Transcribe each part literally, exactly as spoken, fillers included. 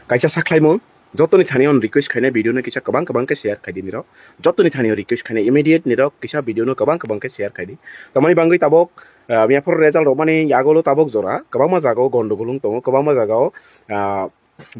kaisa sakhlaimung, jotoni thani on request khainai video no kisa kwbang kwbang khe share khaidi nirok. Jotoni thani on request khainai immediate nirok kisa video no kwbang kwbang khe share khaidi. Tamani bangwi tabok, ah, miyapor result rok mani yagulo tabok jora kwbangma jaga o gondogol wng tongo, kwbangma jaga o, ah,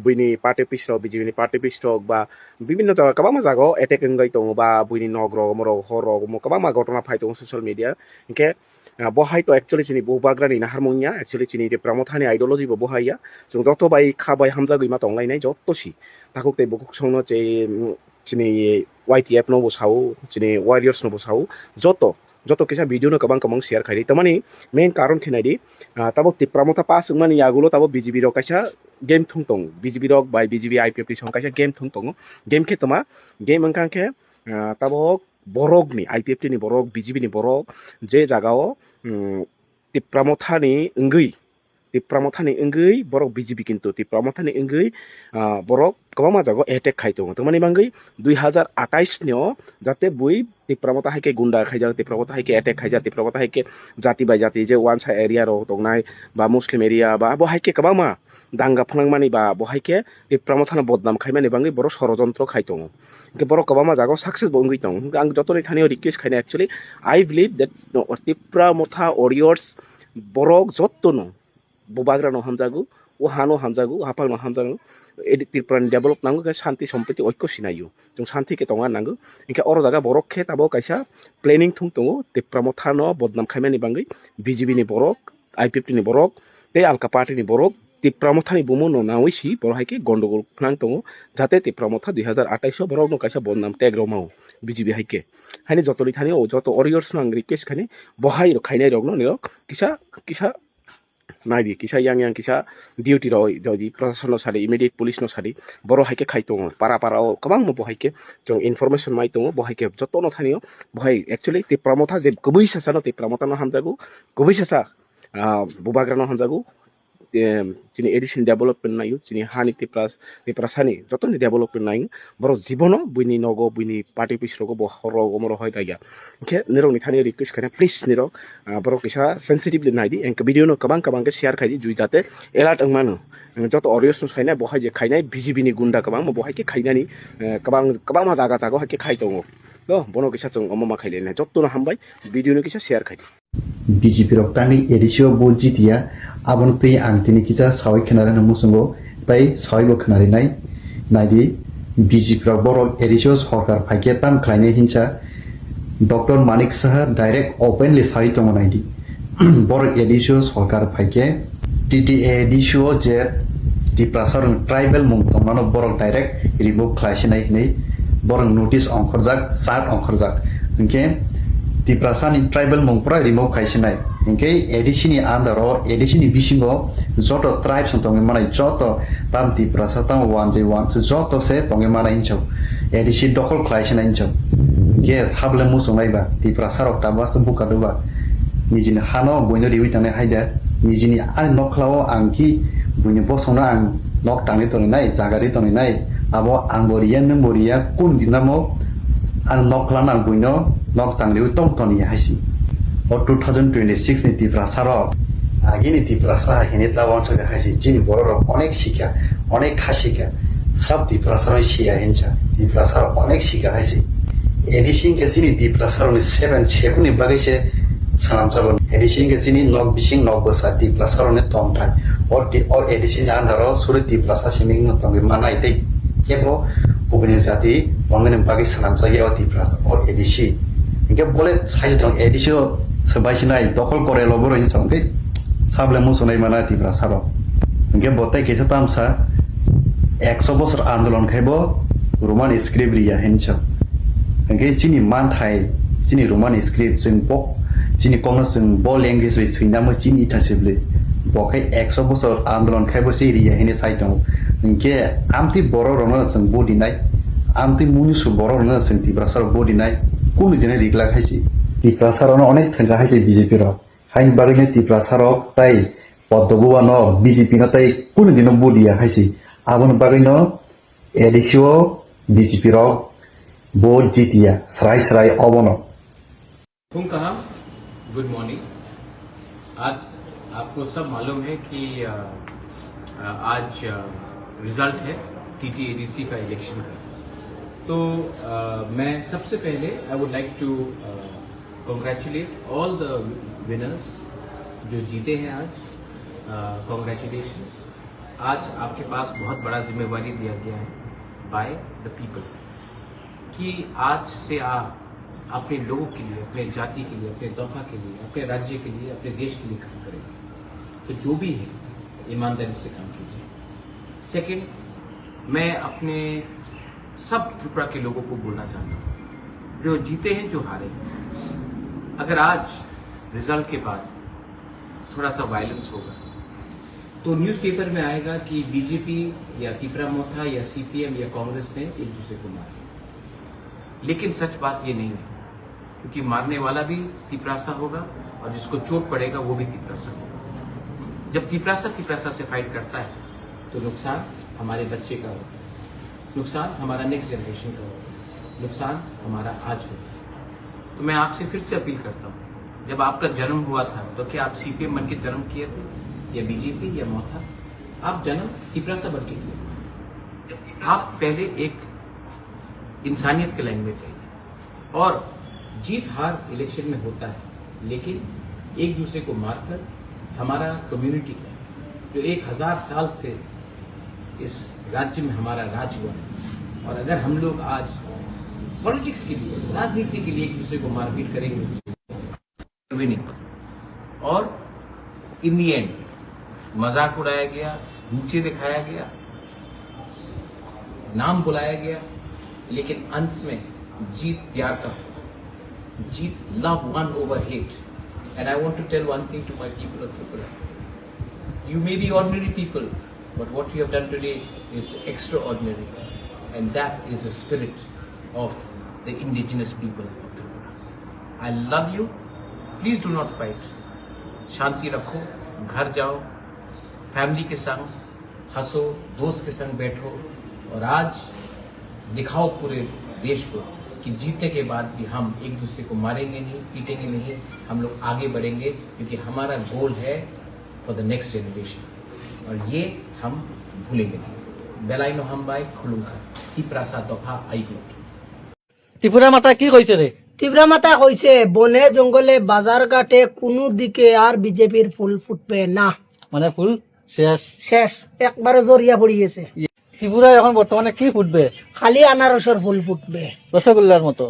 buini party office rok, B J P ni party office rok ba bibinno jaga kwbangma jaga o attack wngwi tongo ba buini nok rok, omo rok, hor rok, omo kwbangma gotona phai tongo social media. Hinkhe, ah, bo hai to actually chini bubagrani naharmung ya, actually chini Tipra Motha ni ideology bo bo hai ya. Chwng joto bai kha bai hamjagwi ma tonglainai joto si. Takhuk tei bukhuk songno che, mm, chini Y T F no bo sao, chini warriors no bo sao, joto, joto kisa video no kwbang kwbang share khaidi. Tamani main karon khe naidi, ah, tabok Tipra Motha pass wngmani yagulo tabok B J P rok kaisa game thung tongo. B J P rok bai B J P I P F T song kaisa game thung tongo. Game khe toma, game wngkha khe, ah, tabok borok ni, I P F T ni borok, B J P ni borok, je jaga o, mm, Tipra Motha ni wngwi, Tipra Motha ni wngwi borok B J P kintu Tipra Motha ni wngwi, ah, borok kwbangma jaga o attack khai tongo. Tongmani bangwi dui hazar atais ni o jate bui Tipra Motha hai khe gunda khaijak, Tipra Motha hai khe attack khaijak, Tipra Motha hai khe jati bai jati je wansa area rok tongnai ba Muslim area ba abo hai khe kwbangma danga phnangmani ba bo hai khe Tipra Motha no bodnam khaimani bangwi borok sorojontro khai tongo. Hinkhe borok kwbangma jaga o success bo wngwi tongo. Hinkhe ang jotoni thani o request khainai, actually, I believe that, no, Tipra Motha warriors borok jotono bubagrano hamjago, o hano hamjago, o haphangno hamjago, edi Tripura ni develop nango khe shanti sompriti oikko sinaio. Chwng shanti khe tongna nango. Hinkhe oro jaga borok khe tabok kaisa planning thung tongo, Tipra Motha no bodnam khaimani bangwi B J P ni borok, I P F T ni borok, tei alka party ni borok Tipra Motha ni bumo no nawi si borok hai khe gondogol phnang tongo, jate Tipra Motha dui hazar atais o borok no kaisa bodnam tag rw mao B J P hai khe. Haini jotoni thani o joto warriors no ang request khainai, bo hai rok khainai rok no nirok kisa, kisa naidi, kisa yang yang kisa duty roi, roi di, prasasano sadi, immediate police no sadi, borok hai khe khai tongo, para para o kwbangma bo hai khe chwng information mai tongo, bo hai khe jotono thani o, bo hai actually Tipra Motha je kubui sasano Tipra Motha no hamjago, kubui sasa, ah, bubagra no hamjago, em, chini addition development naio, chini hani Tipra, Tiprasani jotoni development naio, borok jibono buini nogo, buini party office rogo bo horo omo rok hoi raiya. Hinkhe nirokni thani request khaina, please nirok, ah, borok kisa sensitively naidi, and video no kwbang kwbang khe share khaidi, jui jate alert wng mano. Ang joto audience no saina, bo hai je khainai B J P ni gunda kwbangma bo hai khe khainani, eh, kwbang, kwbangma jaga jaga hai khe khai tongo. No, bono kisa chwng omo ma khailai nai. Joto no hambai, video no kisa share khaidi. B J P rok tangwi A D C o vote jitiya, aboni twi ang tini kisa sawi khwnarwino muchungo, tei sawibo khwnarinai. Naidi, B J P rok borok A D C o sorkar phaikhe tam khlainai hinsa Doctor Manik Saha direct openly sawi tongo naidi. Borok A D C o sorkar phaikhe T T A D C o je Tiprasa rokni tribal mung tongmano borok direct remove khlai sinai hinwi borok notice ongkhorjak, chat ongkhorjak. Hinkhe Tiprasa ni tribal mung pura remove khai sinai. Hinkhe A D C ni under o, A D C ni bisingo joto tribes no tongwi manai, joto tam Tiprasa, tam one J one se joto se tongwi manai hinso. A D C dokhol khlai sinai hinso. Hinkhe sabole muchungnai ba, Tiprasa rok tabuk aswk buka duba. Nijini hano buino riwi tangnai haida, nijini ani nokhlao ang ki buini bosongno ang nok tangwi tongwi nai, jaga ri tongwi nai, abo ang bo riya, nwng bo riya, kun dinamo ang nok khlano ang buino nok tang riwi tong toni hai si. O two thousand twenty-six ni Tiprasa rok, agini Tiprasa hai hini ta wansok hai si, chini borok rok onek sikha, onek kha sikha, sab Tiprasa rok siya hinsa, Tiprasa rok onek sikha hai si. A D C hinkhe chini Tiprasa rokni seven sekuni bagwi se swnamjago. A D C hinkhe chini nok bising nok bwsa Tiprasa rokni tongthai. O ti-, o A D C ni under o suri Tiprasa simi wngno tongwi manai tei kebo bubaini jati tongmani bagwi swnamjakya o Tiprasa, o A D C. Hinkhe bole sai se tong A D C o se bai sinai dokhol korelo borok hinwi song khe sabole muchungnai mana Tiprasa rok. Hinkhe bo tei kaisa tamsa ekso bosor andolon khai bo Roman script riya hinwi song. Hinkhe chini manthai, chini Roman script, chwng bo, chini kokno chwng bo language bai swinamo chini itha se bwle. Bo khe ekso bosor andolon khai bo se riya hinwi sai tongo. Hinkhe amtwi borok rokno chwng body nai, amtwi munisu borok rokno chwng Tiprasa rok body nai, kunu dinai riglak hai se. Tiprasa rokno onek thangkha hai se B J P rok. Haini bagwino Tiprasa rok tai Poddo Buba no B J P no tai kunu dino vote ya hai se. Aboni bagwino A D C o B J P rok vote jitiya, srai srai obono. Phung kaham, good morning. आज आपको सब मालूम है कि, अ, अ, आज, अ, रिजल्ट है टीटीएडीसी का इलेक्शन का। तो अ, मैं सबसे पहले I would like to congratulate all the winners जो जीते हैं आज। कॉन्ग्रेचुलेशंस। आज आपके पास बहुत बड़ा जिम्मेवारी दिया गया है बाय द पीपल कि आज से आप अपने लोगों के लिए, अपने जाति के लिए, अपने दफा के लिए, अपने राज्य के लिए, अपने देश के लिए काम करेंगे। तो जो भी है, ईमानदारी से काम कीजिए। सेकंड, मैं अपने सब त्रिपुरा के लोगों को बोलना चाहता हूँ, जो जीते हैं, जो हारे हैं, अगर आज रिजल्ट के बाद थोड़ा सा वायलेंस होगा, तो न्यूज़पेपर में आएगा कि बीजेपी या तिपरा मोथा या सीपीएम या कांग्रेस ने एक दूसरे को मारा। लेकिन सच बात ये नहीं है, क्योंकि मारने वाला भी तिपरासा होगा और जिसको चोट पड़ेगा, वो भी तिपरासा होगा। जब तिपरासा तिपरासा से फाइट करता है, तो नुकसान हमारे बच्चे का होगा, नुकसान हमारा नेक्स्ट जनरेशन का होगा, नुकसान हमारा आज होगा। तो मैं आपसे फिर से अपील करता हूँ, जब आपका जन्म हुआ था, तो क्या आप सीपीएम बन के जन्म किए थे, या बीजेपी, या मोथा? आप जन्म तिपरासा बन के किए। आप पहले एक इंसानियत के लाइन में जाइए। और जीत हार इलेक्शन में होता है, लेकिन एक दूसरे को मारकर हमारा कम्युनिटी का, जो एक हज़ार साल से इस राज्य में हमारा राज हुआ है, और अगर हम लोग आज पॉलिटिक्स के लिए, राजनीति के लिए एक दूसरे को मारपीट करेंगे, विनिंग। और इन दी एंड मजाक उड़ाया गया, नीचे दिखाया गया, नाम बुलाया गया, लेकिन अंत में जीत प्यार का होगा। जीत, love won over hate. And I want to tell one thing to my people of Tripura. You may be ordinary people, but what you have done today is extraordinary. And that is the spirit of the indigenous people of Tripura. I love you. Please do not fight. शांति रखो, घर जाओ, फैमिली के संग हंसो, दोस्त के संग बैठो और आज दिखाओ पूरे देश को कि जीतने के बाद भी हम एक दूसरे को मारेंगे नहीं, पीटेंगे नहीं, हम लोग आगे बढ़ेंगे, क्योंकि हमारा गोल है फॉर द नेक्स्ट जनरेशन, और ये हम भूलेंगे नहीं। Belai no hambai, khulumkha. Tiprasa dopha aigut. Tripura মাতাই কি কৈছে ৰে? ত্ৰিপুৰা মাতাই কৈছে, বনে জংগলে বাজাৰ ঘাটে কোনো দিকে আর বিজেপির ফুল ফুটবে না। মানে ফুল শেষ। শেষ, একবারে জরিয়া পড়ি গেছে। ত্রিপুরায় এখন বর্তমানে কি ফুটবে? খালি আনারসের ফুল ফুটবে। রসগোল্লার মতো।